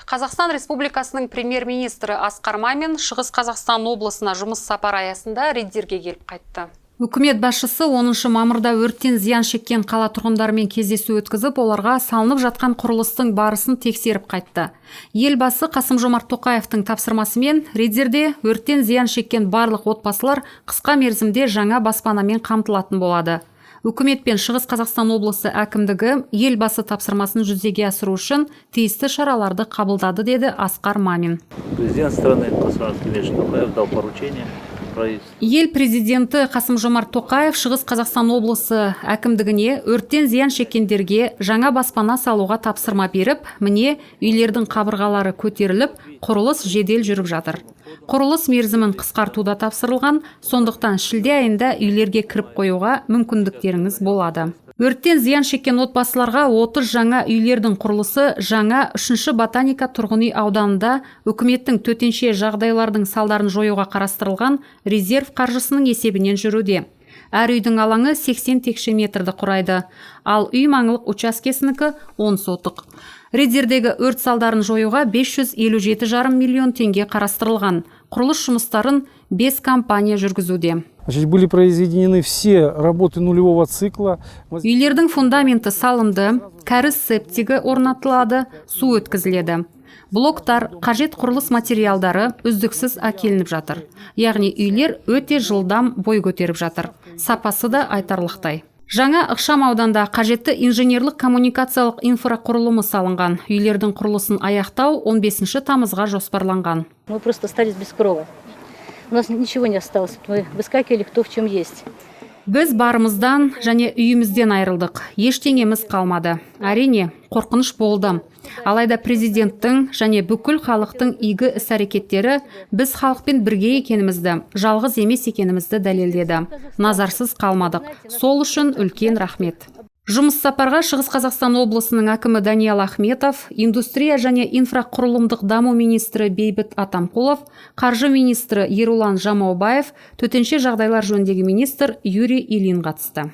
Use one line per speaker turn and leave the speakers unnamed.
Қазақстан Республикасының премьер-министрі Асқар Мамин Шығыс Қазақстан облысына жұмыс сапары аясында Риддерге келіп қайтты. Үкімет басшысы 10 мамырда өрттен зиян шеккен қала тұрғындарымен кездесу өткізіп, оларға салынып жатқан құрылыстың барысын тексеріп қайтты. Елбасы Қасым-Жомарт Тоқаевтың тапсырмасымен Риддерде өрттен зиян шеккен барлық отбасылар қысқа мерзімде жаңа баспанамен қамтылатын болады. Үкімет пен Шығыс Қазақстан облысы әкімдігі Елбасы тапсырмасын жүзеге асыру үшін тиісті шараларды қабылдады, деді Асқар Мамин.
Президент страны Касым Кемелевич Токаев дал поручение правительству.
Ел президенті Қасым-Жомарт Тоқаев Шығыс Қазақстан облысы әкімдігіне өрттен зиян шеккендерге жаңа баспана салуға тапсырма беріп, міне, үйлердің қабырғалары көтеріліп, құрылыс жедел жүріп жатыр. Құрылыс мерзімін қысқарту да тапсырылған, сондықтан шілде айында үйлерге кіріп қоюға мүмкіндіктеріңіз болады. Өрттен зиян шеккен отбасыларға 30 жаңа үйлердің құрылысы жаңа үшінші Ботаника тұрғын үй ауданында үкіметтің төтенше жағдайлардың салдарын жоюға қарастырылған резерв қаржысының есебінен жүруде. Әр үйдің алаңы 80 текше метрді құрайды, ал үй маңылық учаскесінікі 10 сотық. Риддердегі өрт салдарын жоюға 557,5 миллион теңге қарастырылған. Құрылыс жұмыстарын 5 компания жүргізуде.
Значит, были произведены все работы нулевого цикла.
Үйлердің фундаменті салынды, кәріз септигі орнатылады, су өткізіледі. Блоктар, қажет құрылыс материалдары үздіксіз әкелініп жатыр. Яғни үйлер өте жылдам бой көтеріп жатыр. Сапасы да айтарлықтай. Жаңа ықшам ауданда қажетті инженерлік коммуникациялық инфрақұрылымы салынған. Үйлердің құрылысын аяқтау 15 тамызға жоспарланған.
Мы просто остались без крова. У нас ничего не осталось. Мы выскакивали кто в чем есть.
Біз барымыздан және үйімізден айырылдық. Ештеңеміз қалмады. Әрине, қорқыныш болды. Алайда президенттің және бүкіл халықтың игі іс-әрекеттері біз халықпен бірге екенімізді, жалғыз емес екенімізді дәлелдеді. Назарсыз қалмадық. Сол үшін үлкен рахмет. Жұмыс сапарға Шығыс Қазақстан облысының әкімі Даниал Ахметов, индустрия және инфрақұрылымдық даму министрі Бейбіт Атамқұлов, қаржы министрі Ерұлан Жамаубаев, төтенше жағдайлар жөніндегі министр Юрий Ильин қатысты.